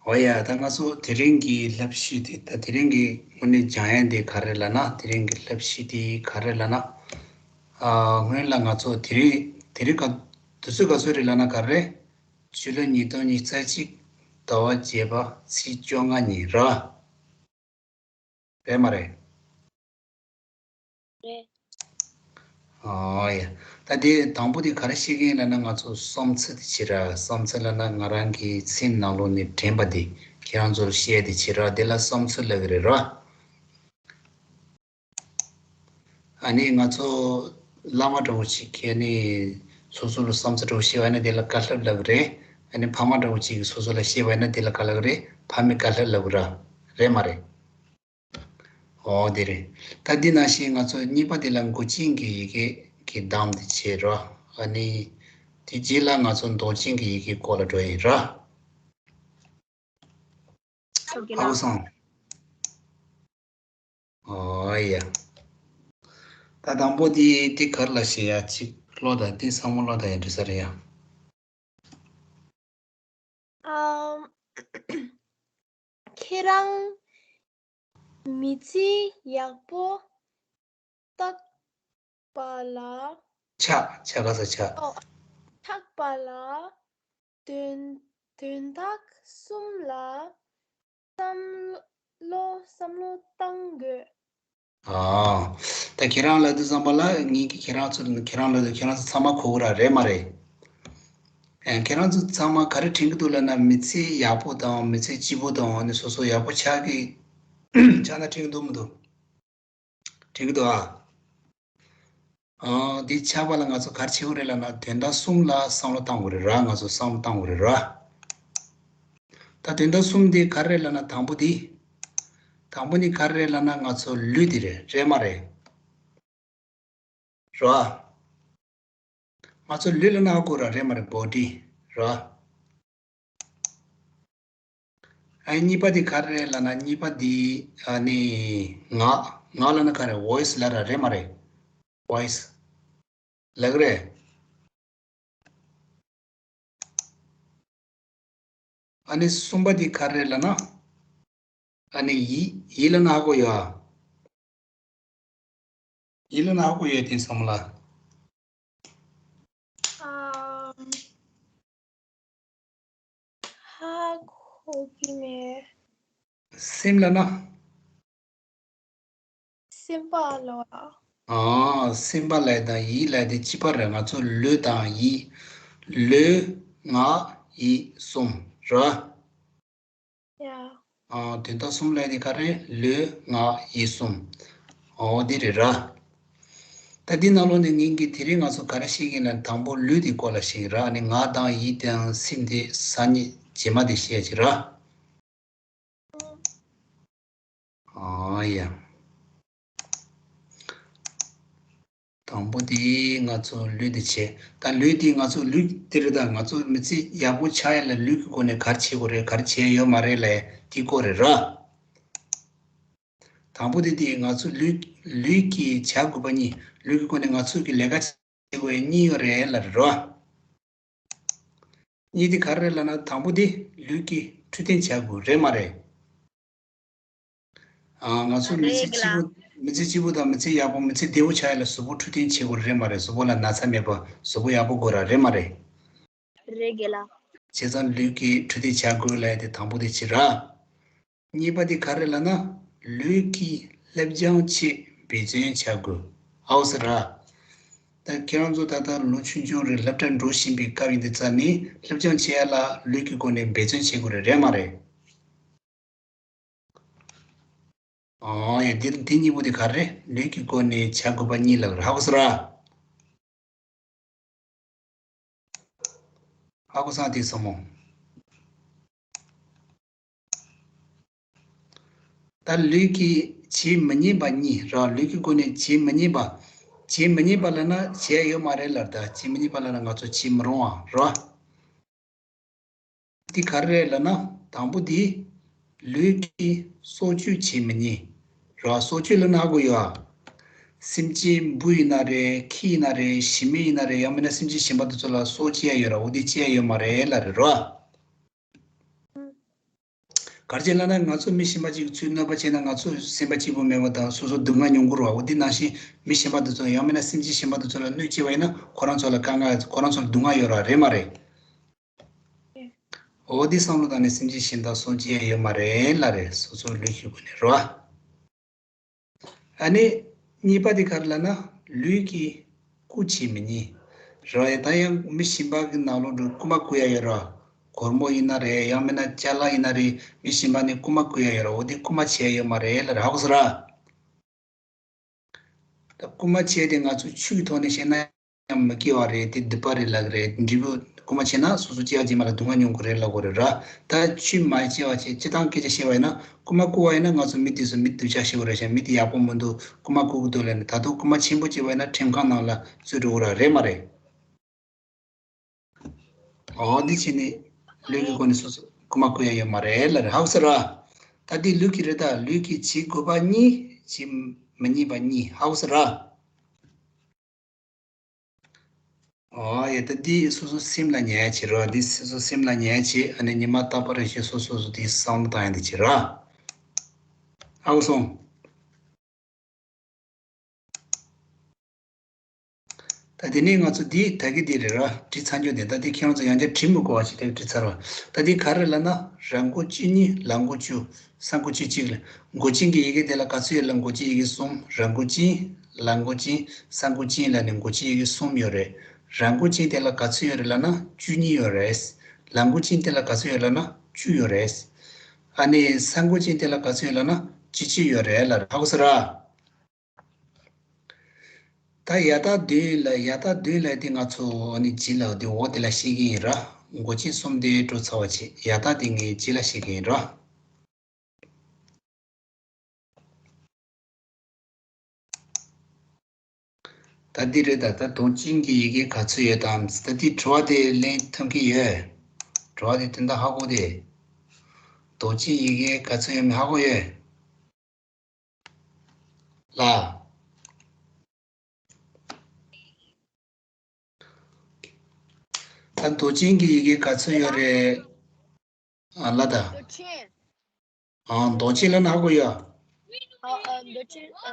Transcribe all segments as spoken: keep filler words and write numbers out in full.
འོ་ཡ། ད་ང་ཚོ་དེ་རིང་གི་བསླབ་གཞི་དེ། ད་དེ་རིང་གི་དངོས་གནས་སྦྱང་ཡ་དེ་ག་རེ་ལབ་ན། དེ་རིང་གི་བསླབ་གཞི་དེ་ག་རེ་ལབ་ན། ཨ། སྔོན་ལ་ང་ཚོ་དེ་རིང་དེ་རིང་ག་དུས་ཚོད་ག་ཚོད་རེད་ལབ་ན་ག་རེ། ཕྱི་ལོ་ཉིས་སྟོང་ཉི་ཤུ་རྩ་གཅིག་ཟླ་བ་བརྒྱད་པ་ཚེས་བཅོ་ལྔ་ཉིན་ར། རེད་མ་རེད། རེད། ཨོ་ཡ། ད་དེ་དང་པོ་དེ་ག་རེ་བཤད་ཀྱི་ཡིན་ལབ་ན། ང་ཚོ་བསམ་ཚུལ་དེ་བྱེད་ར། བསམ་ཚུལ་ལབ་ན་ང་རང་གི་སེམས་ནང་ལོགས་ནས་དྲན་པ་དེ་ཁྱེད་རང་ཚོར་བཤད་དེ་བྱེད་ར། དེ་ལ་བསམ་ཚུལ་ལབ་ཀྱི་རེད་ར། ཨ་ནི་ང་ཚོ་བླ་མ་འདྲ་བོ་ཅིག་གིས་ནི་སོ་སོ་ལ་བསམ་ཚུལ་འདྲ་བོ་བཤད་པ་ཡིན་ན་དེ་ལ་བཀའ་སློབ་ལབ་ཀྱི་རེད། ཨ་ནི་ཕ་མ་འདྲ་བོ་ཅིག་གིས་སོ་སོ་ལ་བཤད་པ་ཡིན་ན་དེ་ལ་ག་ལབ་ཀྱི་རེད། ཕ་མའི་བཀའ་སློབ་ལབ་ཀྱི་ར། རེད་མ་རེད། ཨོ་དེ་རེད། ད་འདི་ནང་བཞིན་ང་ཚོ་གཉིས་པ་དེ་ལ་མགོ་ཅན་གྱི་ཡི་གེ་གི་གདངས་དེ་བྱེད་རོགས། ཨ་ནི་དེ་རྗེས་ལ་ང་ཚོ་འདོགས་ཅན་གྱི་ཡི་གེ་སྐོར་ལ་འགྲོ་ཡིན་ར། ཧ་གོ་སོང་། ཨོ་ཡ། ད་དང་པོ་དེ་དེ་ག་རེ་ལབ་ཤེས་ཡ། ཅིག་ཀློག་དང་། དེ་ཚང་མ་ཀློག་དང་། ཡ། འགྲིག་ས་རེད་ཡ། ཨམ། ཁྱེད་རང་མི་ཚེ་ཡག་པོ་བརྟག་པ་ལ། ཆགས། ཆགས་ག་ས་ཆགས། ཨོ། ཆགས་པ་ལ་དོན་དོན་དག་གསུམ་ལ་བསམ་བློ་བསམ་བློ་བཏང་དགོས། ཨ། ད་ཁྱེད་རང་ལབ་དུས་ཙམ་པ་ལ་ངས་ཀྱིས་ཁྱེད་རང་ཚོ། ཁྱེད་རང་ལབ་དུས་ཁྱེད་རང་ཚོ་ཚང་མ་གོ་གི་ར། རེད་མ་རེད། ཨེ། ཁྱེད་རང་ཚོ་ཚང་མ་ག་རེ་དྲན་གྱི་འདུག་ལབ་ན། མི་ཚེ་ཡག་པོ་དང་མི་ཚེ་སྐྱིད་པོ་དང་། ཨ་ནི་སོ་སོ་ཡག་པོ་ཆགས་ཀྱི་ཆགས་ན་དྲན་གྱི་འདུག་མི་འདུག། དྲན་གྱི་འདུག་ཨ། ཨ། འདི་ཆགས་པ་ལ་ང་ཚོ་ག་རེ་བྱེད་དགོས་རེད་ལབ་ན། དོན་དག་གསུམ་ལ་བསམ་བློ་བཏང་དགོས་རེད་ར། ང་ཚོ་བསམ་བློ་བཏང་དགོས་རེད་ར། ད་དོན་དག་གསུམ་དེ་ག་རེ་རེད་ལབ་ན། དང་པོ་དེ། དང་པོ་ནི་ག་རེ་རེད་ལབ་ན། ང་ཚོ་ལུས་དེ་རེད། རེད་མ་རེད། ར། ང་ཚོ་ལུས་ལབ་ན་ཧ་གོ་ར། རེད་མ་རེད། བོ་ཌི་ར། ཨ། གཉིས་པ་དེ་ག་རེ་རེད་ལབ་ན། གཉིས་པ་དེ་ཨ་ནི་ངག། ངག་ལབ་ན་ག་རེ། ཝོ་ཡི་སི་ལབ་ར། རེད་མ་རེད། ཝོ་ཡི་སི་ལབ་ཀྱི་རེད། ཨ་ནི་གསུམ་པ་དེ་ག་རེ་རེད་ལབ་ན། ཨ་ནི་ཡིད། ཡིད་ལབ་ན་ཧ་གོ་ཡོད་ཨ། ཡིད་ལབ་ན་ཧ་གོ་ཡོད་དེ་བསམ་ལ། ཨམ། ཧ་གོ་གི་མེད། སེམས་ལབ་ན། སེམས་པ་ལ། ཨ། སེམས་པ་ལབ་དང་ཡིད་ལབ་དེ་གཅིག་པ་རེད། ང་ཚོ་ལུས་དང་ཡིད། ལུས་ངག་ཡིད་གསུམ་ར། ཡ། ཨ། དོན་དག་གསུམ་ལབ་དེ་ག་རེ། ལུས་ངག་ཡིད་གསུམ། ཨོ་དེ་རེད་ར། ད་འདི་ནང་ལོགས་ནས་ངེད་ཀྱིས་དེ་རིང་ང་ཚོ་ག་རེ་ཤེས་ཀྱི་ཡིན་ན། དང་པོ་ལུས་དེ་སྐོར་ལ་ཤེས་ཀྱི་ར། ཨ་ནི་ངག་དང་ཡིད་དང་སེམས་དེ་ས་གནས་རྗེས་མ་དེ་བཤད་ཀྱི་ར། ཨ་ཡ། དང་པོ་དེ་ང་ཚོ་ལུས་དེ་བྱས། ད་ལུས་དེ་ང་ཚོ་ལུས་དེ་རེད། ད་ང་ཚོ་མི་ཚེ་ཡག་པོ་ཆགས་ཡ་ལ་ལུས་ཀྱི་སྒོ་ནས་ག་རེ་བྱེད་དགོས་རེད། ག་རེ་བྱས་ཡོད་མ་རེད་ལབ་དེ་སྐོར་རེད་ར། དང་པོ་དེ་དེ་ང་ཚོ་ལུས། ལུས་ཀྱིས་བྱ་དགོས་པ་གཉིས། ལུས་ཀྱི་སྒོ་ནས་ང་ཚོ་གི་ལས་ཀ་བྱེད་དགོས་པ་གཉིས་ཡོད་རེད་ལབ་རེད་ར། གཉིས་དེ་ག་རེ་རེད་ལབ་ན། དང་པོ་དེ་ལུས་ཀྱི་འཕྲོད་བསྟེན་བྱ་དགོས། རེད་མ་རེད། ཨ། ང་ཚོ་མི་ཚེ་རེད་གི་སྐྱིད་ལ། པོ། མི་ཚེ་སྐྱིད་པོ་དང་མི་ཚེ་ཡག་པོ། མི་ཚེ་བདེ་བོ་ཆགས་ཡ་ལ་གཟུགས་པོ་འཕྲོད་བསྟེན་བྱེད་དགོས་རེད་མ་རེད། གཟུགས་པོ་ལ་ན་ཚ་མེད་པ། གཟུགས་པོ་ཡག་པོ་དགོས་ར། རེད་མ་རེད། རེད་གི་ལ། བྱས་ཙང་ལུས་ཀྱི་འཕྲོད་བསྟེན་བྱ་དགོས་ལབ་ཡ་དེ་དང་པོ་དེ་བྱེད་ར། གཉིས་པ་དེ་ག་རེ་ལབ་ན། ལུས་ཀྱི་སློབ་སྦྱོང་ཆེད་འབད་བརྩོན་བྱ་དགོས། ཨའོ་ཟེར་ར། ད་ཁྱེད་རང་ཚོ་ད་ལྟ་ལོ་ཆུང་ཆུང་རེད། སློབ་གྲྭར་འགྲོ་བཞིན་པའི་སྐབས་ཡིན་དུས་ཙ་ནས་སློབ་སྦྱོང་བྱེད་ཡ་ལ་ལུས་ཀྱི་སྒོ་ནས་འབད་བརྩོན་བྱེད་དགོས་རེད། རེད་མ་རེད། ཨོ་ཡ། འདི་འདི་གཉིས་པོ་དེ་ག་རེ། ལུས་ཀྱི་སྒོ་ནས་བྱ་དགོས་པ་གཉིས་ལབ་ར། ཧ་གོ་སོང་ར། ཧ་གོ་སོང་དེ་སོང་མོ། ད་ལུས་ཀྱིས་བྱེད་མི་ཉན་པ་གཉིས་ར། ལུས་ཀྱི་སྒོ་ནས་བྱེད་མི་ཉན་པ། བྱེད་མི་ཉན་པ་ལབ་ན་བྱས་ཡོད་མ་རེད་ལབ། ད་བྱེད་མི་ཉན་པ་ལབ་ན་ང་ཚོ་བྱེད་མི་རུང་བ་ར། འདི་ག་རེ་རེད་ལབ་ན། དང་པོ་འདི་ལུས་ཀྱིས་སྲོག་གཅོད་བྱེད་མི་ཉན་ར། སྲོག་གཅོད་ལབ་ན་ཧ་གོ་ཡོད་ཨ། སེམས་ཅན་འབུ་ཡིན་ན་རེད། ཁྱི་ཡིན་ན་རེད། ཞི་མི་ཡིན་ན་རེད། ཡང་མིན་ན་སེམས་ཅན་གཞན་པ་དེ་ཚོ་ལ་སྲོག་བཅད་ཡ་ཡོད་ར། འོ་འདི་བཅད་ཡ་ཡོད་མ་རེད་ལབ་རེད་ར། བར་ཆད་ལབ་ན་ང་ཚོ་མི་གཞན་པ་ཅིག་གིས་ཚུར་གནོད་པ་བྱས་ན་ང་ཚོ་སེམས་པ་སྐྱིད་པོ་མེད་པ་དང་སོ་སོ་སྡུག་བསྔལ་མྱོང་གི་རེད་བ། འོ་དེ་ནང་བཞིན་མི་གཞན་པ་དེ་ཚོ་ཡང་མིན་ན་སེམས་ཅན་གཞན་པ་དེ་ཚོ་ལ་གནོད་སྐྱེལ་བ་ཡིན་ན་ཁོ་རང་ཚོ་ལ་དཀའ་ངལ་ཁོ་རང་ཚོ་ལ་སྡུག་བསྔལ་ཡོད་རེད་བ། རེད་མ་རེད། འོ་དེ་བསམ་བློ་བཏང་ནས་སེམས་ཅན་གཞན་དག་སྲོག་བཅད་ཡ་ཡོད་མ་རེད་ལབ་རེད། སོ་སོའི་ལུས་ཀྱི་སྒོ་ནས་རེད་བ། ཨ་ནི་གཉིས་པ་དེ་ག་རེ་ལབ་ན་ལུས་ཀྱི་རྐུ་བྱེད་མི་ཉན། རེད་བ། ད་ཡང་མི་གཞན་པ་གི་ནང་ལོགས་འགྲོ་རྐུ་མ་རྐུ་ཡ་ཡོད་རེད་བ། སྒོར་མོ་ཡིན་ན་རེད། ཡང་མིན་ན་ཅ་ལག་ཡིན་ན་རེད། མི་གཞན་པ་ནས་རྐུ་མ་རྐུ་ཡ་ཡོད་རེད་བ། འོ་དེ་རྐུ་མ་བྱེད་ཡ་ཡོད་མ་རེད་ལབ་རེད། ཧ་གོ་སོང་ར། ད་རྐུ་མ་བྱས་ཏེ་ང་ཚོ་ཆོས་ཀྱི་ཐོག་ནས་བཤད་ན་ཡང་མི་སྐྱིད་པ་རེད། དེ་སྡིག་པ་རེད་ལབ་ཀྱི་རེད། འབྲས་བུ་རྐུ་མ་བྱས་ན་སོ་སོ་སྐྱེ་བ་རྗེས་མ་ལ་སྡུག་བསྔལ་མྱོང་གི་རེད་ལབ་དགོས་རེད་ར། ད་ཆོས་མ་བྱས་པ་བྱས་སྤྱིར་བཏང་སྐད་ཆ་བཤད་པ་ཡིན་ན་རྐུ་མ་རྐུ་བ་ཡིན་ན་ང་ཚོ་མི་དེ་ཚོ་མི་སྡུག་ཅག་ཤེས་དགོས་རེད་ཤག་མི་དེ་ཡག་པོ་མི་འདུག་རྐུ་མ་རྐུ་གི་འདུག་ལབ་ནས། ད་དུང་རྐུ་མ་ཆེན་པོ་བྱས་པ་ཡིན་ན་ཁྲིམས་ཁང་ནང་ལ་བཙུད་འགྲོ་གི་རེད། རེད་མ་རེད། འོ་འདི་བྱས་ནས་ལུས་ཀྱི་སྒོ་ནས་སོ་སོ་རྐུ་མ་རྐུ་ཡ་ཡོད་མ་རེད་ལབ་རེད། ཧ་གོ་སོང་ར། ད་འདི་ལུས་ཀྱི་རེད། ད་ལུས་ཀྱི་བྱེད་དགོས་པ་གཉིས་བྱེད་མི་ཉན་པ་གཉིས། ཧ་གོ་སོང་ར། འོ་ཡ། ད་འདི་སོ་སོ་སེམས་ལ་ཉར་ཡ་བྱེད་ར། འདི་སོ་སོ་སེམས་ལ་ཉར་ཡ་བྱེད། ཨ་ནི་ཉི་མ་རྟག་པ་རེ་བཞིན་སོ་སོ་སོ་འདི་བསམ་བློ་བཏང་ཡ་འདི་བྱེད་ར། ཧ་གོ་སོང་། ད་དེ་ནས་ང་ཚོ་འདི་ད་གི་འདི་རེད་ར། བྲིས་ཚར་རྒྱུ་འདི། ད་འདི་ཁྱེད་རང་ཚོ་ཡང་བསྐྱར་བྲིས་མི་དགོས་པ་ཞིག་ད་བྲིས་ཚར་བ། ད་འདི་ག་རེ་ལབ་ན་ར་མགོ་ཅན་གཉིས་ལ་མགོ་བཅུ་ས་མགོ་ཅན་གཅིག་ལ། མགོ་ཅན་གྱི་ཡི་གེ་དེ་ལ་ག་ཚོད་ཡོད་ལབ། མགོ་ཅན་ཡི་གེ་གསུམ། ར་མགོ་ཅན་ལ་མགོ་ཅན་ས་མགོ་ཅན་ལབ་ནས་མགོ་ཅན་ཡི་གེ་གསུམ་ཡོད་རེད། ར་མགོ་ཅན་དེ་ལ་ག་ཚོད་ཡོད་རེད་ལབ་ན་བཅུ་གཉིས་ཡོད་རེད། ལ་མགོ་ཅན་དེ་ལ་ག་ཚོད་ཡོད་ལབ་ན་བཅུ་ཡོད་རེད། ཨ་ནི་ས་མགོ་ཅན་དེ་ལ་ག་ཚོད་ཡོད་ལབ་ན་བཅུ་གཅིག་ཡོད་རེད་ལབ་རེད། ཧ་གོ་སོང་ར། ད་ཡ་བཏགས་བདུན་ལ། ཡ་བཏགས་བདུན་ལ་དེ་ང་ཚོ་ནི་ཇི་ལ་དེ་འོ་དེ་ལ་བཤད་ཀྱི་ཡིན་ར། མགོ་ཅན་གསུམ་དེ་འགྲོ་ཚར་བ་བྱས། ཡ་བཏགས་དེ་ངས་ཇི་ལ་བཤད་ཀྱི་ཡིན་ར། ད་འདི་རེད། ད་ད་མདོག་ཅན་གྱི་ཡི་གེ་ག་ཚོད་ཡོད་དམ། ད་འདི་དྲི་བ་དེ་ལན་ཐོན་གྱི་ཡོད། དྲི་བ་དེ་དོན་དག་ཧ་གོ་དེ། མདོག་ཅན་ཡི་གེ་ག་ཚོད་ཡོད་མེད་ཧ་གོ་ཡོད། ལ། ད་མདོག་ཅན་གྱི་ཡི་གེ་ག་ཚོད་ཡོད་རེད། ཨ་ལ་ད། མདོག་ཅན། ཨ་མདོག་ཅན་ལ་ན་ཧ་གོ་ཡོད། ཨ་ཨ་མདོག་ཅན་ཨ་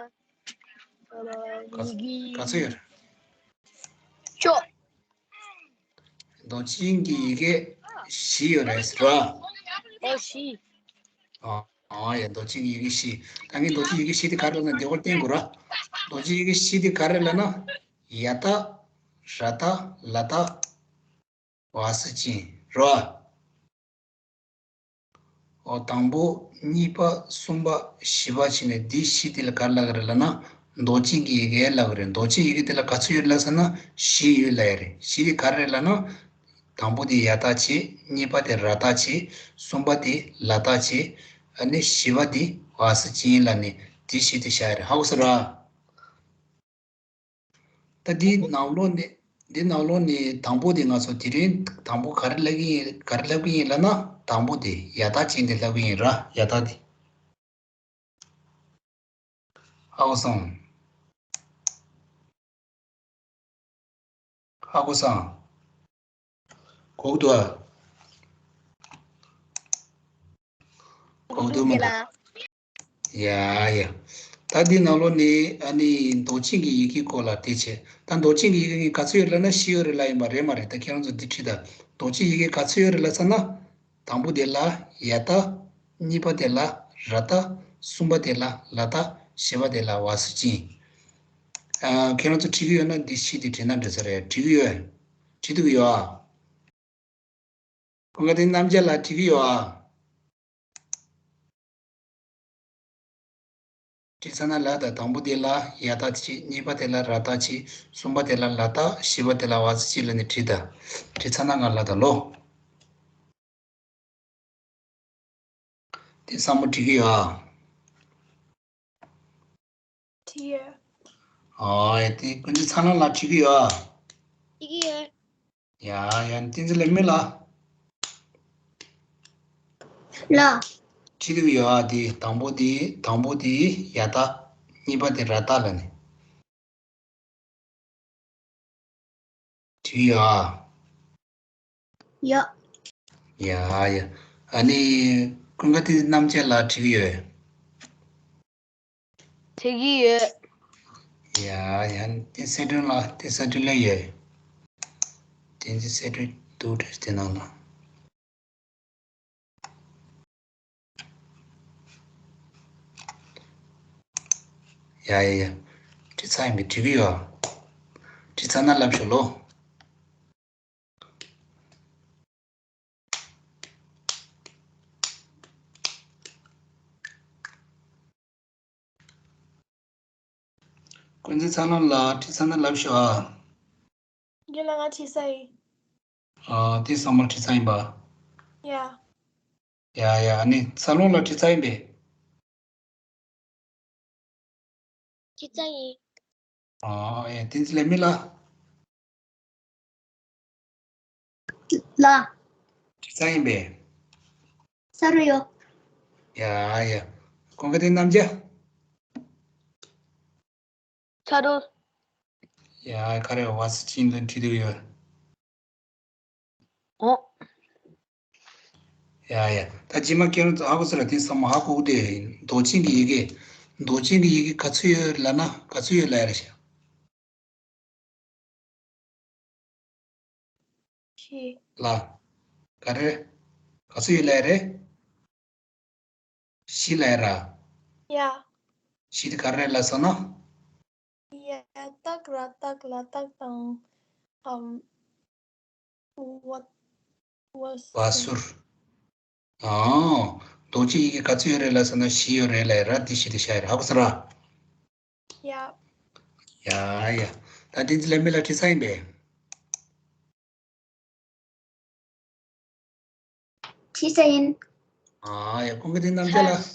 ཨ་ཡི་གེ་ག་ཚོད་ཡོད་རེད། བཅུ། མདོག་ཅན་གྱི་ཡི་གེ་བཞི་ཡོད་རེད་ཟེར་བ། ཨོ་བཞི། ཨ་ཨ་ཡ། མདོག་ཅན་གྱི་ཡི་གེ་བཞི། ད་ངས་མདོག་ཅན་ཡི་གེ་བཞི་དེ་ག་རེ་ལབ་ན་འདི་སྐོར་བསྟན་དགོས་ར། མདོག་ཅན་ཡི་གེ་བཞི་དེ་ག་རེ་ལབ་ན། ཡ་བཏགས། ར་བཏགས། ལ་བཏགས། ཝ་ཟི་ཅན་ར། ཨོ་དང་པོ་གཉིས་པ་གསུམ་པ་བཞི་པ་བྱས་ནས་འདི་བཞི་དེ་ལ་ག་རེ་ལབ་ཀྱི་རེད་ལབ་ན། མདོག་ཅན་གྱི་ཡི་གེ་ལབ་ཀྱི་རེད། མདོག་ཅན་ཡི་གེ་དེ་ལ་ག་ཚོད་ཡོད་ལབ་ཟེར་ན་བཞི་ཡོད་ལབ་ཡ་རེད། བཞི་དེ་ག་རེ་རེད་ལབ་ན། དང་པོ་དེ་ཡ་བཏགས་བྱས། གཉིས་པ་དེ་ར་བཏགས་བྱས། གསུམ་པ་དེ་ལ་བཏགས་བྱས། ཨ་ནི་བཞི་པ་དེ་ཝ་ཟི་ཅན་ལབ་ནས་དེ་བཞི་དེ་བཞག་ཡ་རེད། ཧ་གོ་སོང་ར། ད་འདི་ནང་ལོགས་ནས་འདི་ནང་ལོགས་ནས་དང་པོ་དེ་ང་ཚོ་དེ་རིང་དང་པོ་ག་རེ་ལབ་ཀྱི་ཡིན་ག་རེ་ལབ་ཀྱི་ཡིན་ལབ་ན། དང་པོ་དེ་ཡ་བཏགས་ཅན་དེ་ལབ་ཀྱི་ཡིན་ར། ཡ་བཏགས་དེ། ཧ་གོ་སོང་། ཧ་གོ་སོང་། གོ་གི་འདུག་ཨ། གོ་གི་འདུག་མ་གོ། ཡ་ཡ། ད་འདི་ནང་ལོགས་ནས་ཨ་ནི་མདོག་ཅན་གྱི་ཡི་གེ་སྐོར་ལ་དེ་བྱས། ད་མདོག་ཅན་གྱི་ཡི་གེ་ངས་ག་ཚོད་ཡོད་ལབ་ན་བཞི་ཡོད་རེད་ལབ་ཡིན་པ་རེད་མ་རེད། ད་ཁྱེད་རང་ཚོ་འདི་བྲིས་དང་། མདོག་ཅན་ཡི་གེ་ག་ཚོད་ཡོད་རེད་ལབ་ཟེར་ན། དང་པོ་དེ་ལ་ཡ་བཏགས། གཉིས་པ་དེ་ལ་ར་བཏགས། གསུམ་པ་དེ་ལ་ལ་བཏགས། བཞི་པ་དེ་ལ་ཝ་ཟི་ཅན། ཨ་ཁྱེད་རང་ཚོ་བྲིས་ཀྱི་ཡོད་ན་འདི་བཞི་དེ་བྲིས་ན་འགྲིག་ས་རེད། བྲིས་ཀྱི་ཡོད། བྲིས་འདུག་གི་ཡོད་ཨ། ཁོང་ག་དེ་རྣམ་རྒྱལ་ལགས་བྲིས་ཀྱི་ཡོད་ཨ། བྲིས་ཚར་ན་ལ་ད་དང་པོ་དེ་ལ་ཡ་བཏགས་བྱས། གཉིས་པ་དེ་ལ་ར་བཏགས་བྱས། གསུམ་པ་དེ་ལ་ལ་བཏགས། བཞི་པ་དེ་ལ་ཝ་ཟི་ཅན་ལབ་ནས་བྲིས་ད། བྲིས་ཚར་ན་ང་ལ་ད་ལོ། དེ་བསམ་བློ་བྲིས་ཀྱི་ཡོད་ཨ། བྲིས་ཡོད། ཨོ་ཡ། དེ་ཀུན་གྱི་ཚ་ལང་ལ་བྲིས་ཀྱི་ཡོད་ཨ། བྲིས་ཀྱི་ཡོད། ཡ་ཡ། བསྟན་འཛིན་ལེགས་སྨོན་ལགས། ལགས། བྲིས་ཀྱི་ཡོད་ཨ། དེ་དང་པོ་དེ་དང་པོ་དེ་ཡ་བཏགས། གཉིས་པ་དེ་ར་བཏགས་ལབ་ནས། བྲིས་ཡོད་ཨ། ཡོད། ཡ་ཡ། ཨ་ནི་ ཀུན་དགའ་བསྟན་འཛིན་རྣམ་རྒྱལ་ལགས་འགྲིག་གི་ཡོད། འགྲིག་གི་ཡོད། ཡ་ཡ། བསྟན་འཛིན་གསལ་སྒྲོན་ལགས། བསྟན་འཛིན་གསལ་སྒྲོན་ལགས་ཡོད། བསྟན་འཛིན་གསལ་སྒྲོན་འདུག་འདྲ་དེ་ནང་ལ། ཡ་ཡ་ཡ། བྲིས་ཚར་ཡིན་པས། འགྲིག་གི་ཡོད། བྲིས་ཚར་ན་ལབ་ཤོག་ལོ། ཀུན་གཟིགས་ཚ་ལོང་ལགས། བྲིས་ཚར་ན་ལབ་ཤོག་ཨ། རྒན་ལགས། ང་བྲིས་ཚར་ཡིན། ཨ། དེ་ཚང་མ་བྲིས་ཚར་ཡིན་པ། ཡ། ཡ་ཡ། ཨ་ནི་ཚ་ལོང་ལགས་བྲིས་ཚར་ཡིན་པས། བྲིས་ཚར་ཡིན། ཨ། ཡ། བསྟན་འཛིན་ལས་མི་ལགས། ལགས། བྲིས་ཚར་ཡིན་པས། ཚར་ཡོད། ཡ་ཡ། ཀུན་དགའ་བསྟན་འཛིན་རྣམ་རྒྱལ། ཚར་རོ། ཡ། ག་རེ་བ་སི་ཅིན་དུ་བྲིས་འདུག་ཡོད། ཨོ། ཡ་ཡ། ད་རྗེས་མ་ཁྱེད་རང་ཚོ་ཧ་གོ་སོང་ར། དེ་ཚང་མ་ཧ་གོ་གི་དེ། མདོག་ཅན་གྱི་ཡི་གེ། མདོག་ཅན་གྱི་ཡི་གེ་ག་ཚོད་ཡོད་ལབ་ན་ག་ཚོད་ཡོད་ལབ་ཡ་རེད་ཤག་ཁྱེད། ལ། ག་རེ། ག་ཚོད་ཡོད་ལབ་ཡ་རེད། བཞི་ལབ་ཡ་ར། ཡ། བཞི་དེ་ག་རེ་རེད་ལབ་སོང་ན། ཡ། རྟགས་ར་རྟགས། ལ་རྟགས་དང་། ཨམ། བ། བ་བ་ཟུར། ཟུར། ཨང་། མདོག་ཅན་ཡི་གེ་ག་ཚོད་ཡོད་རེད་ལབ་སོང་ན་བཞི་ཡོད་རེད་ལབ་ཡ་ར། དེ་བཞི་དེ་བཞག་ཡ་ར། ཧ་གོ་སོང་ར། ཡ། ཡ་ཡ། ད་བསྟན་འཛིན་ལས་མི་ལགས་བྲིས་ཚར་ཡིན་པས། བྲིས་ཚར་ཡིན། ཨ་ཡ། ཀུན་དགའ་བསྟན་འཛིན་རྣམ་རྒྱལ་ལགས།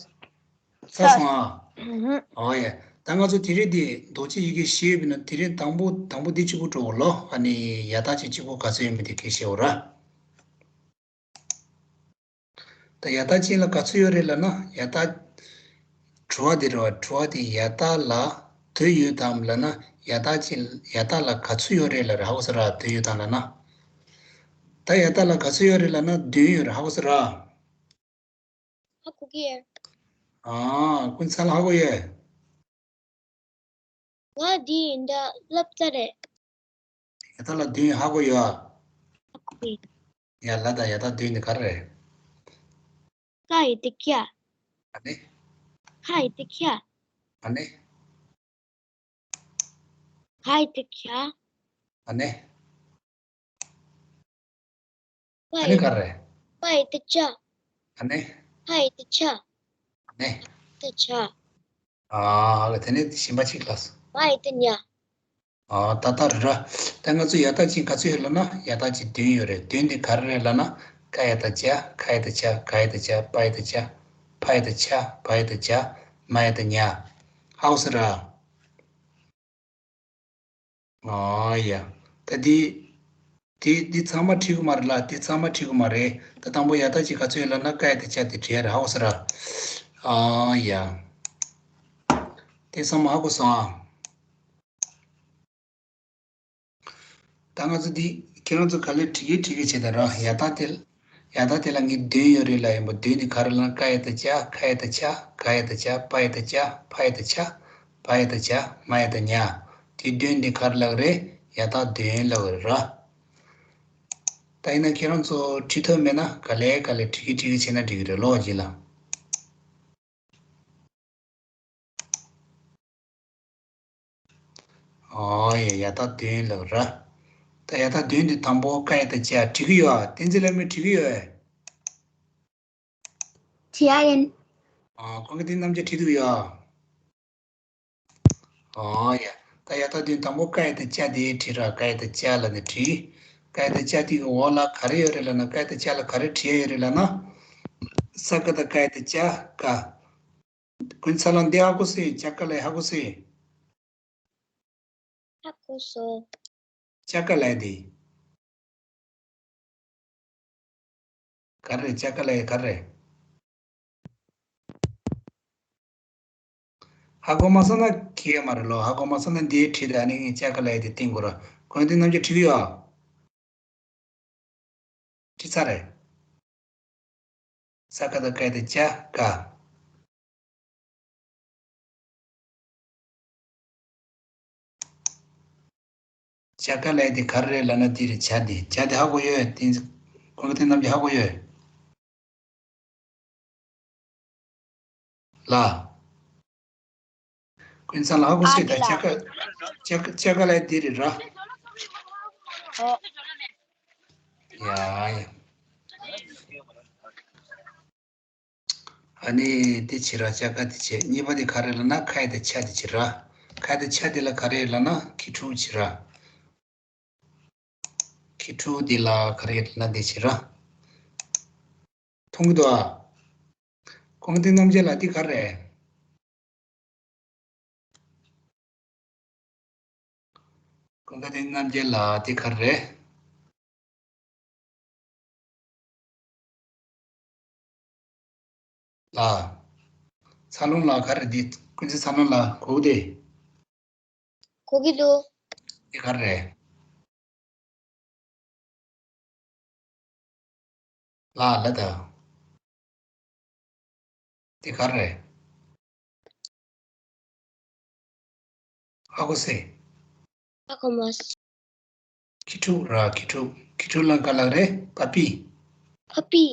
ཚར་སོང་ཨ། ཨ་ཡ། ད་ང་ཚོ་དེ་རིང་འདི་མདོག་ཅན་ཡི་གེ་བཞི་ཡོད་པའི་ནང་དེ་རིང་དང་པོ་དང་པོ་འདི་གཅིག་པུ་འགྲོ་གོ་ལོ། ཨ་ནི་ཡ་རྟགས་ཅན་གཅིག་པུ་ག་ཚོད་ཡོད་མེད་དེ་སྐད་བཤད་འོ་ར། ད་ཡ་རྟགས་ཅན་ལ་ག་ཚོད་ཡོད་རེད་ལབ་ན། ཡ་རྟགས། དྲི་བ་འདི་རེད་བ། དྲི་བ་འདི་ཡ་རྟགས་ལ་དོན་ཡོད་དམ་ལབ་ན། ཡ་རྟགས་ཅན། ཡ་རྟགས་ལ་ག་ཚོད་ཡོད་རེད་ལབ་རེད། ཧ་གོ་སོང་ར། དོན་ཡོད་དམ་ལབ་ན། ད་ཡ་རྟགས་ལ་ག་ཚོད་ཡོད་རེད་ལབ་ན་བདུན་ཡོད་རེད། ཧ་གོ་སོང་ར། ཧ་གོ་གི་ཡོད། ཨ། ཀུན་ཚ་ལ་ཧ་གོ་ཡོད། ང་འདི་འདྲ་ལབ་ཚར་རེད། ཡ་རྟགས་ལ་བདུན་ཧ་གོ་ཡོད། ཧ་གོ་གི། ཡ་ལ་ད་ཡ་རྟགས་བདུན་ནི་ག་རེ་རེད། ཀ་ཡི་དེ་ཀྱ། ཨ་ནི། ཁ་ཡི་དེ་ཁྱ། ཨ་ནི། ག་ཡི་དེ་གྱ། ཨ་ནི། པ་ཨ་ནི་ཡི། ག་རེ། པ་ཡི་དེ་ཅ། ཨ་ནི། ཕ་ཡི་དེ་ཕྱ། ཨ་ནི། དེ་ཕྱ། ཨ་ལ་དེ་ནི་གཞན་པ་གཅིག་ལ། མ་ཡི་དེ་མྱ། ཨ་ད་ལྟ་རེད་ར། ད་ང་ཚོ་ཡ་རྟགས་ཅན་ག་ཚོད་ཡོད་ལབ་ན། ཡ་རྟགས་ཅན་བདུན་ཡོད་རེད། བདུན་དེ་ག་རེ་རེད་ལབ་ན། ཀ་ཡ་བཏགས་ཀྱ། ཁ་ཡ་བཏགས་ཁྱ། ག་ཡ་བཏགས་གྱ། པ་ཡ་བཏགས་པྱ། ཕ་ཡ་བཏགས་ཕྱ། བ་ཡ་བཏགས་བྱ། མ་ཡ་བཏགས་མྱ། ཧ་གོ་སོང་ར། ཨོ་ཡ། ད་འདི། འདི་འདི་ཚང་མ་འགྲིག་གི་མ་རེད་ལ། འདི་ཚང་མ་འགྲིག་གི་མ་རེད། ད་དང་པོ་ཡ་རྟགས་ཅན་ག་ཚོད་ཡོད་ལབ་ན། ཀ་ཡ་བཏགས་ཀྱ་དེ་བྲིས་ཡ་རེད། ཧ་གོ་སོང་ར། ཨོ་ཡ། དེ་ཚང་མ་ཧ་གོ་སོང་ཨ། ད་ང་ཚོ་འདི་ཁྱེད་རང་ཚོ་ག་ལེར་བྲིས་ཀྱི་བྲིས་ཀྱི་བྱེད་དང་ར། ཡ་རྟགས་དེ། ཡ་རྟགས་དེ་ལ་ངས་བདུན་ཡོད་རེད་ལབ་ཡིན་པ། བདུན་དེ་ག་རེ་ལབ་ན། ཀ་ཡ་བཏགས་ཀྱ། ཁ་ཡ་བཏགས་ཁྱ། ག་ཡ་བཏགས་གྱ། པ་ཡ་བཏགས་པྱ། ཕ་ཡ་བཏགས་ཕྱ། བ་ཡ་བཏགས་མྱ། མ་ཡ་བཏགས་མྱ། དེ་བདུན་དེ་ག་རེ་ལབ་ཀྱི་རེད། ཡ་རྟགས་བདུན་ལབ་ཀྱི་རེད་ར། ད་ཡིན་ན་ཁྱེད་རང་ཚོ་བྲིས་ཐུབ་མེད་ན་ག་ལེར་ག་ལེར་བྲིས་ཀྱི་བྲིས་ཀྱི་བྱེད་ན་འགྲིག་གི་རེད་ལོ། རྗེས་ལ། ཨོ་ཡ། ཡ་རྟགས་བདུན་ལབ་ར། ད་ཡ་རྟགས་བདུན་འདི་དང་པོ་ཀ་ཡ་བཏགས་ཀྱ། བྲིས་ཀྱི་ཡོད་ཨ། བསྟན་འཛིན་ལས་མི་བྲིས་ཀྱི་ཡོད་ཨ། བྲིས་ཡ་ཡིན། ཨ། ཁོང་གིས་འདི་རྣམ་དབྱེ་བྲིས་འདུག་ཡ། ཨོ་ཡ། ད་ཡ་རྟགས་བདུན་དང་པོ་ཀ་ཡ་བཏགས་ཀྱ་དེ་བྲིས་ར། ཀ་ཡ་བཏགས་ཀྱ་ལབ་ནས་བྲིས། ཀ་ཡ་བཏགས་ཀྱ་དེ་གི་འོག་ལ་ག་རེ་ཡོད་རེད་ལབ་ན། ཀ་ཡ་བཏགས་ཀྱ་ལ་ག་རེ་བྲིས་ཡ་ཡོད་རེད་ལབ་ན། ས་ཀ་བཏགས་ཀ་ཡ་བཏགས་ཀྱ་ཀ། ཀུན་ཚ་ལ་འདི་ཧ་གོ་སོང་། ཀྱ་ཀ་ལབ་ཡ་ཧ་གོ་སོང་། ཧ་གོ་སོང་། ཀྱ་ཀ་ལབ་ཡ་འདི། ག་རེ་རེད། ཀྱ་ཀ་ལབ་ཡ་ག་རེ་རེད། ཧ་གོ་མ་སོང་ན་ཁྱད་མ་རེད་ལོ། ཧ་གོ་མ་སོང་ན་འདི་བྲིས་ཏེ་ཨ་ནི་ངས་ཀྱ་ཀ་ལབ་ཡ་དེ་བསྟན་དགོས་ར། ཁོང་འདི་རྣམ་དབྱེ་བྲིས་ཀྱི་ཡོད་ཨ། བྲིས་ཚར་རེད། ཙ་ཀ་དང་ཀ་དེ་ཙ་ཀ། ཙ་ཀ་ལབ་ཡས་དེ་ག་རེ་རེད་ལབ་ན་འདི་རེད། ཙ་དེ། ཙ་དེ་ཧ་གོ་ཡོད། དེ་ཀུན་དགའ་བསྟན་རྣམ་རྒྱལ་ཧ་གོ་ཡོད། ལ། ཀུན་བཟང་ལགས་ཧ་གོ་སོང་ད། ཙ་ཀ་ཙ་ཀ་ཙ་ཀ་ལབ་ཡས་འདི་རེད་ར། ཡ་ཡ། ཨ་ནི་དེ་བྱེད་ར། ཙ་ཀ་དེ་བྱེད། གཉིས་པ་དེ་ག་རེ་ལབ་ན་ཁ་ཡ་དེ་ཆ་དེ་བྱེད་ར། ཁ་ཡ་དེ་ཆ་དེ་ལ་ག་རེ་ལབ་ན་ཁྱི་ཕྲུག་བྱེད་ར། ཁྱི་ཕྲུག་དེ་ལ་ག་རེ་ལབ་ན་དེ་བྱེད་ར། མཐོང་གི་འདུག་ཨ། ཀུན་དགའ་བསྟན་རྣམ་རྒྱལ་ལགས་དེ་ག་རེ། ཀུན་དགའ་བསྟན་རྣམ་རྒྱལ་ལགས་དེ་ག་རེ། ལ། འཚར་ལོངས་ལགས་ག་རེ། འདི་ཀུན་གཟིགས་འཚར་ལོངས་ལགས་གོ་གི་དེ། གོ་གི་འདུག་དེ་ག་རེ། ལ་ལ་ད། དེ་ག་རེ། ཧ་གོ་སོང་། ཧ་གོ་མ་སོང་། ཁྱི་ཕྲུག་ར། ཁྱི་ཕྲུག་ཁྱི་ཕྲུག་ལ་ག་ལབ་རེད། པ་པི། པ་པི།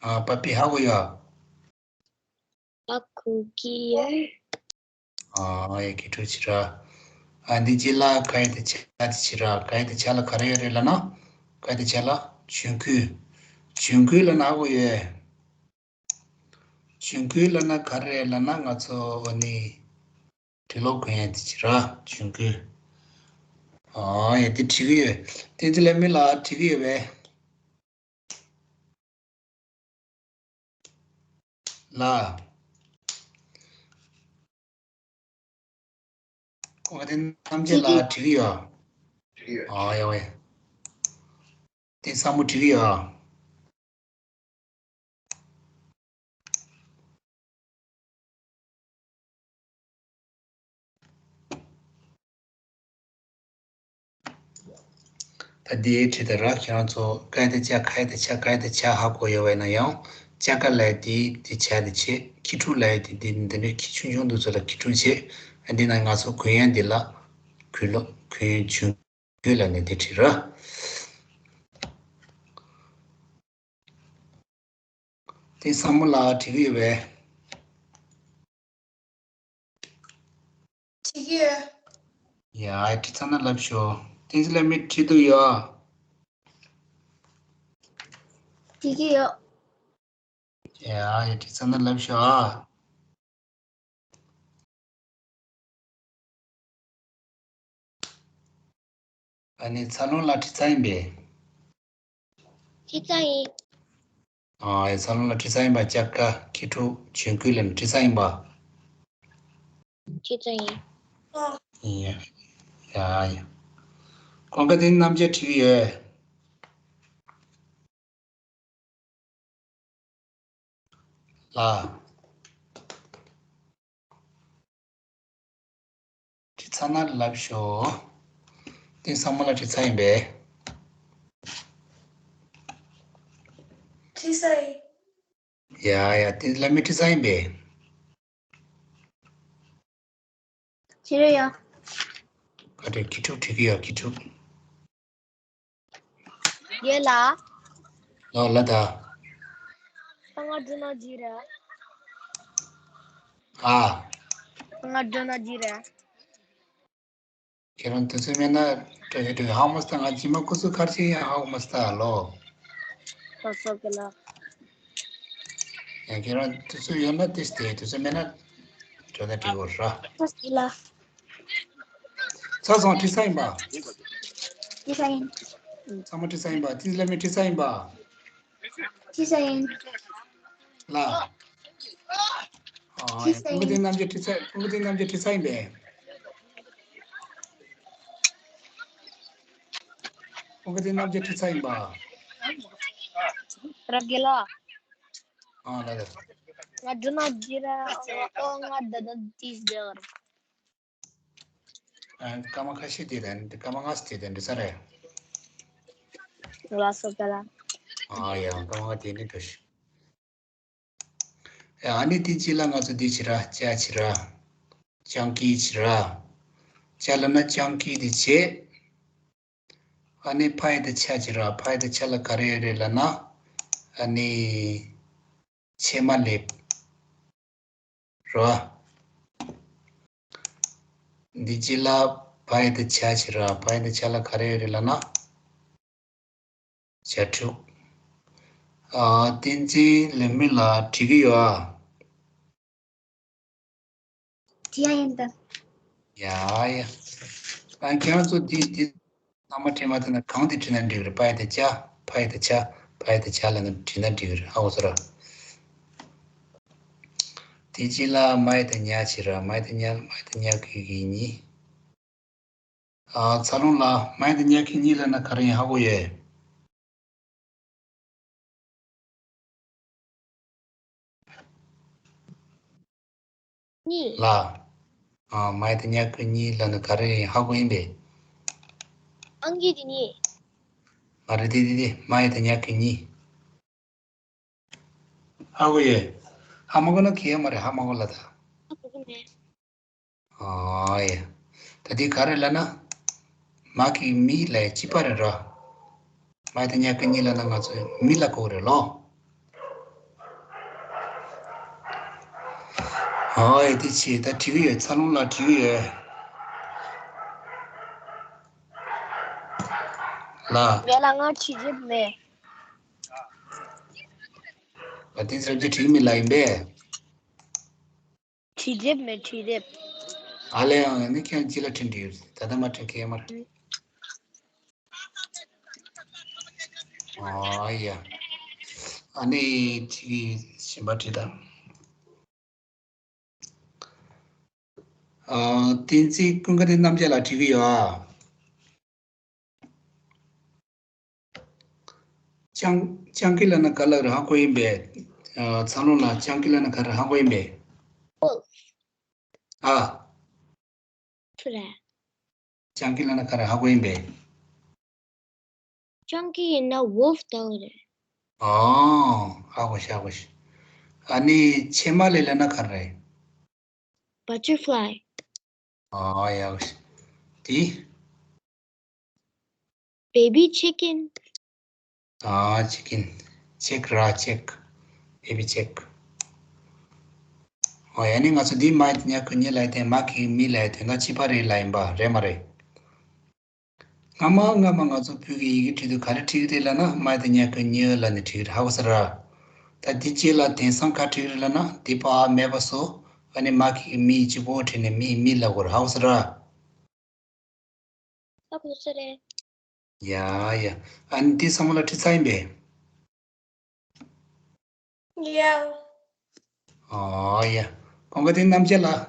ཨ། པ་པི་ཧ་གོ་ཡོད། ཧ་གོ་གི་ཡོད། ཨ། ཡ། ཁྱི་ཕྲུག་བྱེད་ར། ཨ། འདི་རྗེས་ལ་ཁ་ཡ་དེ་ཆ་དེ་བྱེད་ར། ཁ་ཡ་དེ་ཆ་ལ་ག་རེ་ཡོད་རེད་ལབ་ན། ཁ་ཡ་དེ་ཆ་ལ་ལྗོན་སྐུད། ལྗོན་སྐུད་ལབ་ན་ཧ་གོ་ཡོད། ལྗོན་སྐུད་ལབ་ན་ག་རེ་ལབ་ན་ང་ཚོ་ཨ་ནི་དུག་ལོག་གོན་ཡས་དེ་བྱེད་ར། ལྗོན་སྐུད། ཨ་ཡ། དེ་བྲིས་གི་ཡོད། བསྟན་འཛིན་ལེགས་སྨོན་ལགས་བྲིས་གི་ཡོད་པས། ལ། ཀུན་དགའ་བསྟན་རྣམ་རྒྱལ་ལགས་བྲིས་གི་ཡོད། ཨ་ཡ་ཝེ། དེ་བསམ་བློ་བྲིས་གི་ཡོད། ད་འདི་བྲིས་ད་ར། ཁྱེད་རང་ཚོ་ཀ་ཡ་དེ་ཆ། ཁ་ཡ་དེ་ཆ། ཀ་ཡ་དེ་ཆ་ཧ་གོ་ཡོད་པས་ན་ཡང་། ཙ་ཀ་ལབ་ཡས་དེ་དེ་ཆ་དེ་བྱེད། ཁྱི་ཕྲུག་ལབ་ཡས་དེ་དེ་འདི་ནས་ཁྱི་ཆུང་ཆུང་འདུག་ཚོ་ལ་ཁྱི་ཕྲུག་བྱེད། ཨ། འདི་ན་ང་ཚོ་གོན་ཡས་འདི་ལ་གོན་ལོ། གོན་ཡས་ལྗོན་སྐུད་ལབ་ནས་དེ་བྲིས་ར། དེ་བསམ་བློ་ལ་བྲིས་གི་ཡོད་པས། བྲིས་གི་ཡོད། ཡ། བྲིས་ཚར་ན་ལབ་ཤོག་བསྟན་འཛིན་ལེགས་སྨོན་བྲིས་འདུག་ཡོད། བྲིས་གི་ཡོད། ཡ་ཡ། བྲིས་ཚར་ན་ལབ་ཤོག་ཨ། ཨ་ནི་འཚར་ལོངས་ལགས་བྲིས་ཚར་ཡིན་པས། བྲིས་ཚར་ཡིན། ཨ་ཡ། འཚར་ལོངས་ལགས་བྲིས་ཚར་ཡིན་པ། ཙ་ཀ། ཁྱི་ཕྲུག་ལྗོན་སྐུད་ལབ་ནས་བྲིས་ཚར་ཡིན་པ། བྲིས་ཚར་ཡིན། ཡ་ཡ་ཡ། ཀུན་དགའ་བསྟན་རྣམ་རྒྱལ་བྲིས་ཡོད། ལ། བྲིས་ཚར་ན་ལབ་ཤོག་བསྟན་བཟང་མོ་ལགས་བྲིས་ཚར་ཡིན་པས། བྲིས་ཚར་ཡིན། ཡ་ཡ། བསྟན་འཛིན་ལེགས་སྨོན་བྲིས་ཚར་ཡིན་པས། བྲིས་རེད་ཡ། ག་རེ། ཁྱི་ཕྲུག་བྲིས་གི་ཡོད། ཁྱི་ཕྲུག་རྒན་ལགས། ལོ་ལ་ད། ང་འགྲོ་ན་ཅི་རེད། ཨ། ང་འགྲོ་ན་ཅི་རེད། ཁྱེད་རང་དུས་ཚོད་མེད་ན་འགྲོ་གི་འགྲོ་གི། ཧ་མ་སྟ། ང་ཇི་མ་སྐུ་གཟུགས་ཁར་ཆེ་ཡང་ཧ་མ་སྟ་ལོ། ལགས་སོ་རྒན་ལགས། ཡང་ཁྱེད་རང་དུས་ཚོད་ཡོད་ན་ཏིས་ཏེ། དུས་ཚོད་མེད་ན་འགྲོ་ན་འགྲིག་གོ་ར། ལགས་སོ་རྒན་ལགས། ཚ་སོང་བྲིས་ཚར་ཡིན་པ། བྲིས་ཚར་ཡིན། ཚང་མ་བྲིས་ཚར་ཡིན་པ། བསྟན་འཛིན་ལེགས་སྨོན་བྲིས་ཚར་ཡིན་པ། བྲིས་ཚར་ཡིན། ལ། ཨ། བྲིས་ཚར་ཡིན། ཀུན་དགའ་བསྟན་རྣམ་རྒྱལ་བྲིས་ཚར། ཀུན་དགའ་བསྟན་རྣམ་རྒྱལ་བྲིས་ཚར་ཡིན་པས། ཀུན་དགའ་བསྟན་རྣམ་རྒྱལ་བྲིས་ཚར་ཡིན་པ། ར་རྒན་ལགས། ཨ་ལ་ལ། ང་འགྲོ་ན་ཅི་རེད། ཨོ་ང་ད་ལྟ་ཏིས་ཏེ་གར། ཨ། སྐར་མ་ཁ་ཤས་དེ་དང་སྐར་མ་ལྔ་ཙམ་དེ་དང་འགྲིག་ས་རེད། ལགས་སོ་རྒན་ལགས། ཨ་ཡ། སྐར་མ་ལྔ་དེ་ནི་འགྲོ་ཤི། ཨ་ནི་དེ་རྗེས་ལ་ང་ཚོ་འདི་བྱེད་ར། ཅ་བྱེད་ར། སྤྱང་ཀི་བྱེད་ར། ཅ་ལབ་ན་སྤྱང་ཀི་དེ་བྱེད། ཨ་ནི་ཕ་ཡ་བཏགས་ཕྱ་བྱེད་ར། ཕ་ཡ་བཏགས་ཕྱ་ལ་ག་རེ་ཡོད་རེད་ལབ་ན། ཨ་ནི་ཕྱེ་མ་ལེབ་ར། འདི་རྗེས་ལ་ཕ་ཡ་བཏགས་ཕྱ་བྱེད་ར། ཕ་ཡ་བཏགས་ཕྱ་ལ་ག་རེ་ཡོད་རེད་ལབ་ན། བྱ་ཕྲུག་ཨ། བསྟན་འཛིན་ལེགས་སྨོན་ལགས་བྲིས་ཀྱི་ཡོད་ཨ། དེ་ཡང་ཡིན་ད། ཡ་ཡ། ཨ་ཁྱེད་རང་ཚོ་འདི་འདི་རྣམ་པ་བྲིས་མ་ཐུབ་ན་གང་དེ་བྲིས་ན་འགྲིག་གི་རེད། ཕ་ཡ་བཏགས་ཅ། ཕ་ཡ་བཏགས་ཕྱ། ཕ་ཡ་བཏགས་ཕྱ་ལབ་ན་བྲིས་ན་འགྲིག་གི་རེད། ཧ་གོ་སོང་ར། དེ་རྗེས་ལ་མ་ཡ་བཏགས་མྱ་བྱེད་ར། མ་ཡ་བཏགས་མྱ། མ་ཡ་བཏགས་མྱ་གི་གི་མྱི། ཨ། འཚར་ལོངས་ལགས། མ་ཡ་བཏགས་མྱ་གི་མྱི་ལབ་ན་ག་རེ་ཡིན་ཧ་གོ་ཡོད། གཉིས། ལགས། ཨ། མ་ཡ་བཏགས་མྱ་གི་གཉིས་ལབ་ན་ག་རེ་ཡིན་ཧ་གོ་ཡིན་པས། ཨང་ཀི་དེ་གཉིས། མ་རེད་དེ་དེ་དེ། མ་ཡ་བཏགས་མྱ་གི་གཉིས། ཧ་གོ་ཡོད། ཧ་མ་གོ་ན་ཁྱད་མ་རེད། ཧ་མ་གོ་ལ་ད། ཧ་གོ་གི་མེད། ཨ་ཡ། ད་འདི་ག་རེ་ལབ་ན། མ་གི་མི་ལ་གཅིག་པ་རེད་ར། མ་ཡ་བཏགས་མྱ་གི་མྱི་ལབ་ན་ང་ཚོ་མི་ལ་གོ་རེད་ལོ། ཨ་ཡ། དེ་ཆེ་ད་བྲིས་ཀྱི་ཡོད། འཚར་ལོངས་ལགས་བྲིས་ཀྱི་ཡོད། ལ། ངས་ལ་ང་བྲིས་རྒྱུ་མེད། ཨ། དེ་ཚོ་ཅི་བྲིས་མི་ལ་ཡིན་པས། བྲིས་དེབ་མེད། བྲིས་དེབ། ཨ་ལས། ཡང་ནི་ཁྱེད་ཅི་ལ་བྲིས་འདྲི་ཡོད། ད་ལྟ་མ་བྲིས་ཁེ་མར། ཨ་ཡ། ཨ་ནི་ཅི་གཞན་པ་བྲིས་དང་། ཨ། བསྟན་འཛིན་ཀུན་དགའ་བསྟན་རྣམ་རྒྱལ་ལགས་བྲིས་ཀྱི་ཡོད་ཨ། སྤྱང་སྤྱང་ཀི་ལབ་ན་ག་ལ་རེད་ཧ་གོ་ཡིན་པས། ཨ། འཚར་ལོངས་ལགས་སྤྱང་ཀི་ལབ་ན་ག་རེ་ཧ་གོ་ཡིན་པས། ཨ། སུ་རེད། སྤྱང་ཀི་ལབ་ན་ག་རེ་ཧ་གོ་ཡིན་པས། སྤྱང་ཀི་ཡིན་ན་wolf་ལྟ་བུ་རེད། ཨོ། ཧ་གོ་ཤག་ཧ་གོ་ཤག་ཨ་ནི་ཕྱེ་མ་ལེབ་ལབ་ན་ག་རེ། Butterfly། ཨོ་ཡག་ཤག་དེ། Baby chicken། ཨ། chicken། chick་ར། chick། baby chick། ཨོ་ཡ་ནི་ང་ཚོ་འདི་མ་ཡ་བཏགས་མྱ་གི་མྱི་ལབ་ཡ་དེ་མ་གི་མི་ལབ་ཡ་དེ་ང་གཅིག་པ་རེད་ལབ་ཡིན་པ་རེད་མ་རེད། སྔ་མ་སྔ་མ་ང་ཚོ་བོད་ཀྱི་ཡི་གེ་བྲིས་དུས་ག་རེ་བྲིས་ཀྱི་རེད་ལབ་ན། མ་ཡ་བཏགས་མྱ་གི་མྱི་ལབ་ནས་བྲིས་ཀྱི་རེད། ཧ་གོ་སོང་ར། ད་འདི་རྗེས་ལ་དེང་སང་ག་བྲིས་ཀྱི་རེད་ལབ་ན། འདི་པ་མེད་པ་བཟོ། ཨ་ནི་མ་གི་མི་གཅིག་པོ་བྲིས་ནས་མི་མི་ལབ་དགོས་རེད། ཧ་གོ་སོང་ར། ཧ་གོ་སོང་རེད། ཡ་ཡ། ཨ་ནི་འདི་ཚང་མ་ལ་བྲིས་ཚར་ཡིན་པས། ཡ། ཨོ་ཡ། ཀུན་དགའ་བསྟན་རྣམ་རྒྱལ་ལགས།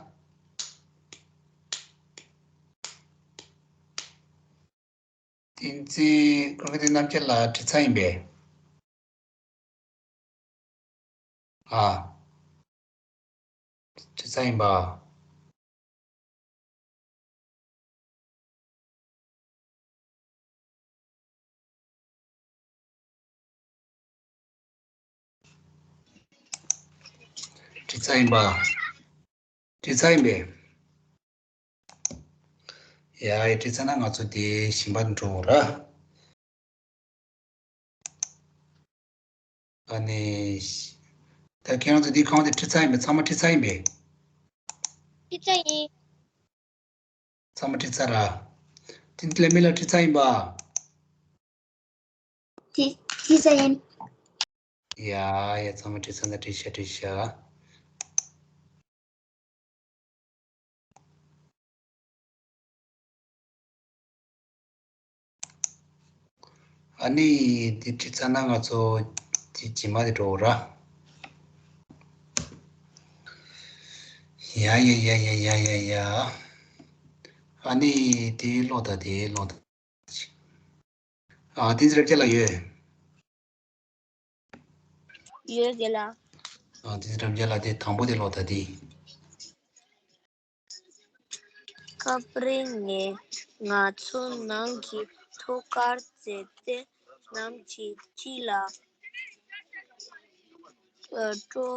བསྟན་འཛིན་ཀུན་དགའ་བསྟན་རྣམ་རྒྱལ་ལགས་བྲིས་ཚར་ཡིན་པས། ཨ། བྲིས་ཚར་ཡིན་པ། བྲིས་ཚར་ཡིན་པ། བྲིས་ཚར་ཡིན་པས། ཡ་ཡ། བྲིས་ཚར་ན་ང་ཚོ་དེ་གཞན་པ་འགྲོ་ར། ཨ་ནི། ད་ཁྱེད་རང་ཚོ་འདི་གང་དེ་བྲིས་ཚར་ཡིན་པས། ཚང་མ་བྲིས་ཚར་ཡིན་པས། བྲིས་ཚར་ཡིན། ཚང་མ་བྲིས་ཚར་ར། དེ་ལས་མི་ལ་བྲིས་ཚར་ཡིན་པ། བྲིས་བྲིས་ཚར་ཡིན། ཡ་ཡ། ཚང་མ་བྲིས་ཚར་ན་བྲིས་ཤག་བྲིས་ཤག་ཨ་ནི་འདི་བྲིས་ཚར་ན་ང་ཚོ་འདི་རྗེས་མ་དེ་འགྲོ་ར། ཡ་ཡ་ཡ་ཡ། ཨ་ནི་དེ་ཀློག་དང་དེ་ཀློག་དང་། ཨ། བསྟན་འཛིན་རབ་རྒྱས་ལགས་ཡོད། ཡོད་རྒན་ལགས། ཨ། བསྟན་འཛིན་རབ་རྒྱས་ལགས་དེ་དང་པོ་དེ་ཀློག་དང་དེ། སྐབས་རེ་ནས་ང་ཚོ་ནང་གི་ཐུགས་ཁུར་བྱས་ཏེ་ནམ་ཞིག་ཅི་ལ། ཨ། སྤྲོ་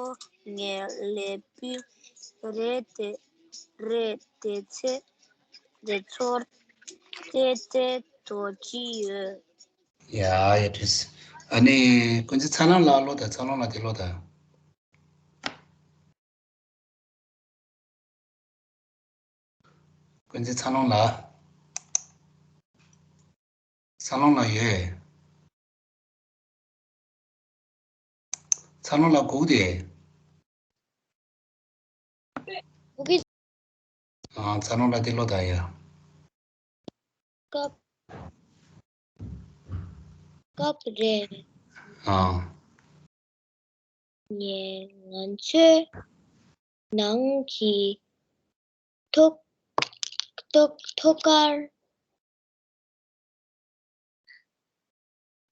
ངན་ལས་སྤུས་རེད་དེ། རེད་དེ་ཚེ་དེ་ཚོར་ཏེ་ཏེ་དོ་ཅི་ཡོད། ཡ་ཡ་བྲིས། ཨ་ནི་ཀུན་གཟིགས་ཚ་ལང་ལ་ཀློག་དང་། ཚ་ལང་ལ་དེ་ཀློག་དང་། ཀུན་གཟིགས་ཚ་ལང་ལ། ཚ་ལང་ལ་ཡོད། ཚ་ལང་ལ་གུག་དེ། གུག་གི། ཨ། ཚ་ལང་ལ་དེ་ཀློག་དང་ཡ། སྐབས། སྐབས་རེ། ཨ། ངས་ང་ཚོའི་ནང་གི་ཐོག་ཐོག་ཐོག་ཁར་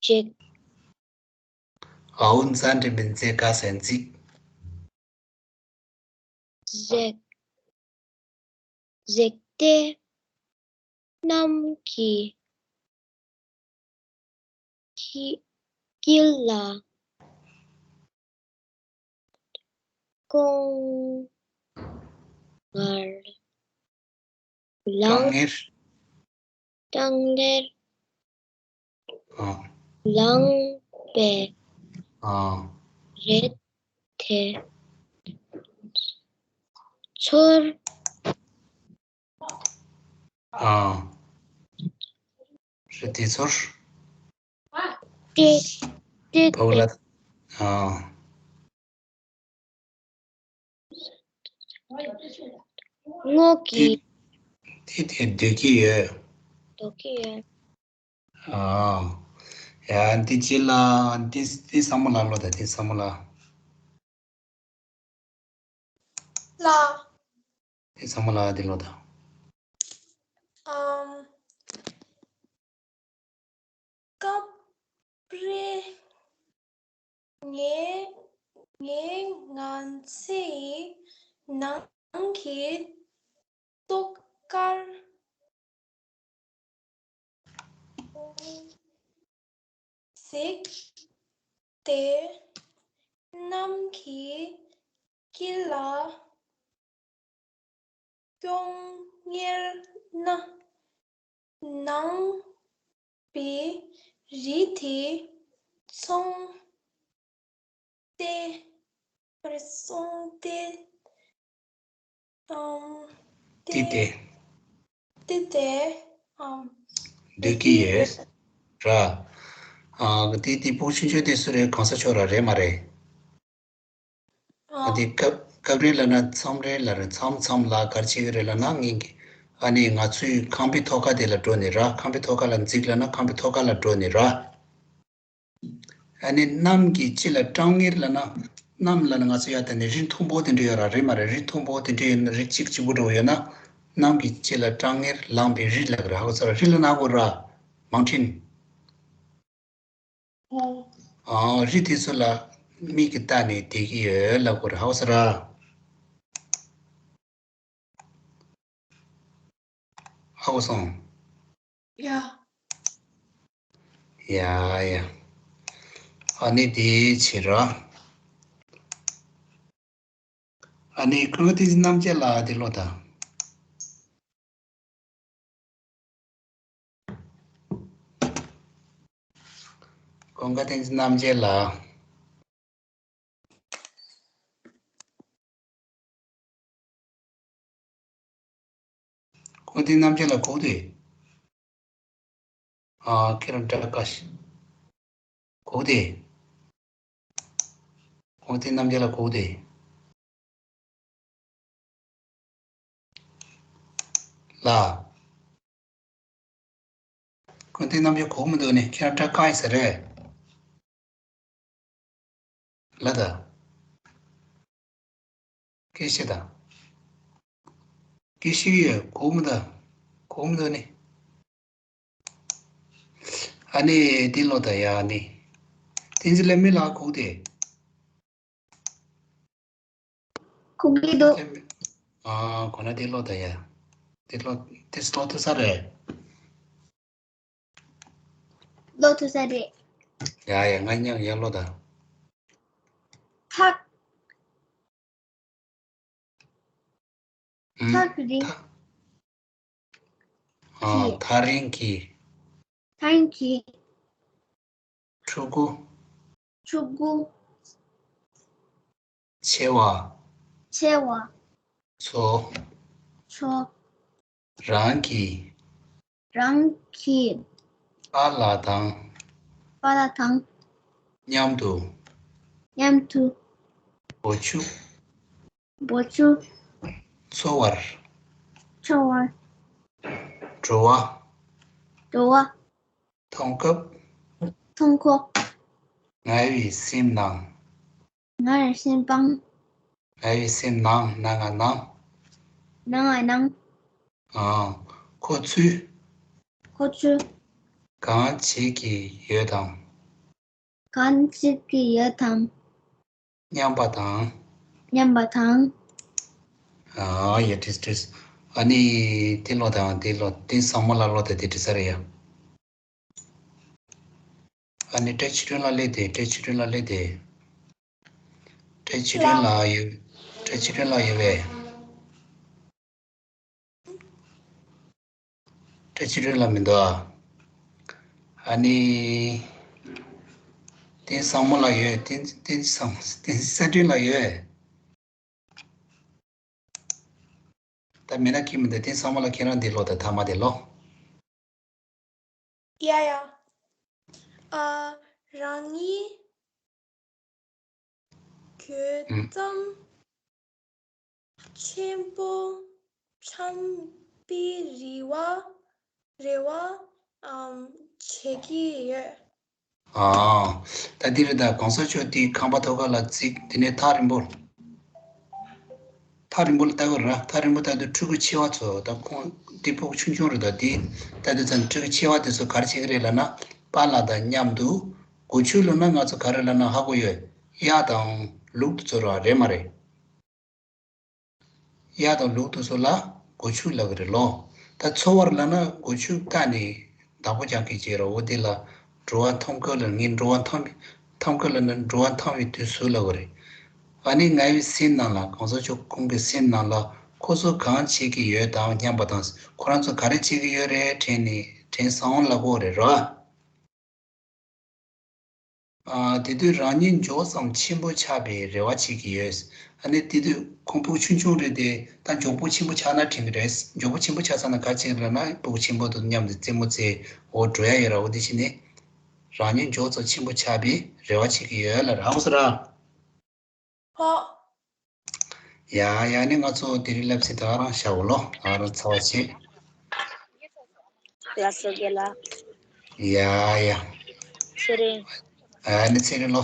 འཛེགས། ཨའུ་ཛ་འགྲེང་བུ་འཛེག་ག་ཟེར་འཛེགས། འཛེགས། འཛེགས་ཏེ་གནམ་གྱི་དཀྱིལ་དཀྱིལ་ལ་ཀྲོང་ངེར་ལངས། ཀྲོང་ངེར། ཀྲོང་ངེར། ཨ། ལངས་པ། ཨ། རེད་དེ་ཚོར། ཨ། རེད་དེ་ཚོར། ཏེ་ཏེ་བོ་ལ། ཨ། ངོ་གི། ཏེ་ཏེ་སྡོད་ཀྱི་ཡོད། སྡོད་ཀྱི་ཡོད། ཨ། ཡ། འདི་ཅི་ལ། འདི་འདི་བསམ་བློ་ལ་ཀློག་དང་། འདི་བསམ་བློ་ལ། ལ། དེ་ཚང་མ་ལ་དེ་ལོ་དང་། ཨམ། སྐབས་རེ་ངས་ངས་ང་ཚོའི་ནང་གི་ཐོག་ཁར་འཛེགས་ཏེ་གནམ་གྱི་དཀྱིལ་ལ་ཀྲོང་ངེར་ན་ནང་པའི་རི་དེ་ཚོང་སྟེ། སོང་སྟེ། ཨམ། ཏི་ཏེ། ཏི་ཏེ། ཨམ། སྡོད་ཀྱི་ཡོད། ར། ཨ། ཏི་ཏི་ཕུ་ཆུང་ཆུང་དེ་སུ་རེད། གང་ས་ཕྱོགས་ར་རེད་མ་རེད། ཨ། ཨ་དེ་སྐབས་སྐབས་རེ་ལབ་ན་མཚམས་རེ་ལབ་རེད། མཚམས་མཚམས་ལ་ག་རེ་བྱེད་ཀྱི་རེད་ལབ་ན། ངེད་ཀྱི་ཨ་ནི་ང་ཚོའི་ཁང་པའི་ཐོག་ཁ་དེ་ལ་འགྲོ་ནི་ར། ཁང་པའི་ཐོག་ཁ་ལ་འཛེགས་ལབ་ན་ཁང་པའི་ཐོག་ཁ་ལ་འགྲོ་ནི་ར། ཨ་ནི་གནམ་གྱི་དཀྱིལ་ལ་ཀྲོང་ངེར་ལབ་ན། གནམ་ལབ་ན་ང་ཚོ་ཡ་ད་ནི་རི་མཐོན་པོ་དེ་འདྲ་ཡོད་ར། རེད་མ་རེད། རི་མཐོན་པོ་དེ་འདྲ་ཡོད་ན། རི་གཅིག་གཅིག་པུ་འདྲ་བོ་ཡོད་ན། གནམ་གྱི་དཀྱིལ་ལ་ཀྲོང་ངེར་ལངས་པའི་རི་ལབ་ཀྱི་ར། ཧ་གོ་སོང་ར། རི་ལབ་ན་ཧ་གོ་ར། མའུན་ཊེན། ཨ། རི་དེ་ཚོ་ལ་མིག་གིས་བལྟས་ནས་བསྡད་ཀྱི་ཡོད་ལབ་དགོས་རེད། ཧ་གོ་སོང་ར། ཧ་གོ་སོང་། ཡ། ཡ་ཡ། ཨ་ནི་དེ་བྱེད་ར། ཨ་ནི་ཀུན་དགའ་བསྟན་འཛིན་རྣམ་རྒྱལ་ལགས་དེ་ཀློག་དང་། ཀུན་དགའ་བསྟན་འཛིན་རྣམ་རྒྱལ་ལགས། ཀུན་དགའ་བསྟན་འཛིན་རྣམ་རྒྱལ་ལགས་གོ་གི་འདུག། ཨ། ཁྱེད་རང་སྒྲ་དཀའ་ཤག། གོ་གི་འདུག། ཀུན་དགའ་བསྟན་འཛིན་རྣམ་རྒྱལ་ལགས་གོ་གི་འདུག། ལགས། ཀུན་དགའ་བསྟན་འཛིན་རྣམ་རྒྱལ་གོ་མི་འདུག་ནི། ཁྱེད་རང་སྒྲ་དཀའ་ཡིན་ས་རེད། ལ་ད། སྐད་ཆ་ད། སྐད་ཆ་ཡོད། གོ་མི་ད། གོ་མི་འདུག་ནི། ཨ་ནི་འདི་ཀློག་ད་ཡ། ཨ་ནི། བསྟན་འཛིན་ལེགས་སྨོན་ལགས་གོ་གི་འདུག། གོ་གི་འདུག། ཨ། གོ་ན་འདི་ཀློག་ད་ཡ། འདི་ཀློག། འདི་ཀློག་ཐུབ་ས་རེད། ཀློག་ཐུབ་ས་རེད། ཡ་ཡ། ང་མཉམ་ཡར་ཀློག་ད། ཐག་ཨུམ། ཐག་རིང་། ཐག་ཨ། ཐག་རིང་གི། ཐག་རིང་གི། ཕྲུ་གུ། ཕྲུ་གུ། ཆེ་བ། ཆེ་བ། མཚོ། མཚོ། རང་གི། རང་གི། པཱ་ལགས་དང་། པཱ་ལགས་དང་། མཉམ་དུ། མཉམ་དུ། སྒོ་ཕྱུགས། སྒོ་ཕྱུགས། འཚོ་བར། འཚོ་བར། འགྲོ་བ། འགྲོ་བ། མཐོང་སྐབས། མཐོང་སྐབས། ངའི་སེམས་ནང་། ངའི་སེམས་ནང་། ངའི་སེམས་ནང་ན་ང་ནང་། ན་ང་ནང་། ཨང་། ཁོ་ཚོས། ཁོ་ཚོས། གང་བྱེད་ཀྱི་ཡོད་དམ། གང་བྱེད་ཀྱི་ཡོད་དམ། སྙམ་པ་དང་། སྙམ་པ་དང་། ཨ་ཡ་དྲིས་དྲིས། ཨ་ནི་དེ་ལོ་དང་དེ་ལོ་དེ་བཟང་མོ་ལ་ལོ་དང་དེ་དྲིས་ས་རེད་ཡ། ཨ་ནི་བཀྲ་ཤིས་སྒྲོན་ལ་སླེབས་ཏེ་བཀྲ་ཤིས་སྒྲོན་ལ་སླེབས་ཏེ། བཀྲ་ཤིས་སྒྲོན་ལ་ཡོད། བཀྲ་ཤིས་སྒྲོན་ལ་ཡོད་པས། བཀྲ་ཤིས་སྒྲོན་ལ་མི་འདུག་ཨ། ཨ་ནི། བསྟན་བཟང་མོ་ལ་ཡོད། བསྟན་བསྟན་བཟང་བསྟན་བཟང་སྒྲོན་ལ་ཡོད། ད་མེད་ན་ཁྱི་མི་འདུག་བསྟན་བཟང་མོ་ལ་ཁྱེད་རང་འདི་ལོ་ད་ཐ་མ་དེ་ལོ། ཡ་ཡ། ཨ། རང་ཉིད་གྱོད་གཏམ་ཆེན་པོ་འཁྲབ་པའི་རེ་བ་རེ་བ་ཨམ་བྱེད་ཀྱི་ཡོད། ཨ། ད་འདི་རེད་ད། གོང་ས་མཆོག་འདི་ཁང་པ་ཐོག་ཁ་ལ་བརྩིགས། དེ་ནས་ཐག་རིང་པོ། ཐག་རིང་པོ་ལ་ལྟ་གི་ར། ཐག་རིང་པོ་ལྟ་དུས་ཕྲུ་གུ་ཆེ་བ་ཚོ་ད་ཁོང་འདི་ཕྲུ་གུ་ཆུང་ཆུང་རེད་ད། འདི་ལྟ་དུས་ཙམ་ཕྲུ་གུ་ཆེ་བ་དེ་ཚོ་ག་རེ་བྱེད་ཀྱི་རེད་ལབ་ན། པཱ་ལགས་དང་མཉམ་དུ་སྒོ་ཕྱུགས་ལབ་ན་ང་ཚོ་ག་རེ་ལབ་ན་ཧ་གོ་ཡོད། གཡག་དང་ལུག་དེ་ཚོ་ར་རེད་མ་རེད། གཡག་དང་ལུག་དེ་ཚོ་ལ་སྒོ་ཕྱུགས་ལབ་ཀྱི་རེད་ལོ། ད་འཚོ་བར་ལབ་ན་སྒོ་ཕྱུགས་བཏགས་ནས་བདག་པོ་རྒྱག་གི་བྱེད་ར། འོ་དེ་ལ་འགྲོ་བ་མཐོང་ཁུལ་ལ། ངས་འགྲོ་བ་མཐོང་མཐོང་ཁུལ་ལབ་ན་འགྲོ་བ་མཐོང་བའི་དུས་སུ་ལབ་ཀྱི་རེད། ཨ་ནི་ངའི་སེམས་ནང་ལ། གོང་ས་མཆོག་ཁོང་གི་སེམས་ནང་ལ་ཁོ་ཚོ་གང་བྱེད་ཀྱི་ཡོད་དམ་སྙམ་པ་དང་། ཁོ་རང་ཚོ་ག་རེ་བྱེད་ཀྱི་ཡོད་རེད་དྲན་ནས་དྲན་སོང་ལབ་ཀྱི་རེད་ར། ཨ། དེ་དུས་རང་ཉིད་མགྱོགས་ཙམ་ཆེན་པོ་ཆགས་པའི་རེ་བ་བྱེད་ཀྱི་ཡོད། ཨ་ནི་དེ་དུས་ཁོང་ཕྲུ་གུ་ཆུང་ཆུང་རེད་དེ། ད་མགྱོགས་པོ་ཆེན་པོ་ཆགས་ན་དྲན་གྱི་རེད། མགྱོགས་པོ་ཆེན་པོ་ཆགས་ཚར་ན་ག་རེ་བྱེད་ཀྱི་རེད་ན། ཕྲུ་གུ་ཆེན་པོ་དང་མཉམ་དུ་རྩེད་མོ་རྩེ། འོ་འགྲོ་ཡ་ཡོད་ར། འོ་དེ་བྱས་ནས་རང་ཉིད་མགྱོགས་ཙམ་ཆེན་པོ་ཆགས་པའི་རེ་བ་བྱེད་ཀྱི་ཡོད་ལབ་ར། ཧ་གོ་སོང་ར། ཧོ། ཡ་ཡ། ནི་ང་ཚོ་དེ་རིང་ལབ་ཚེ་ད་ག་རང་བཞག་གོ་ལོ། ད་ག་རང་ཚར་བ་བྱེད། ལགས་སོ་རྒན་ལགས། ཡ་ཡ། ཚེ་རིང་། ཨ་ནི་ཚེ་རིང་ལོ།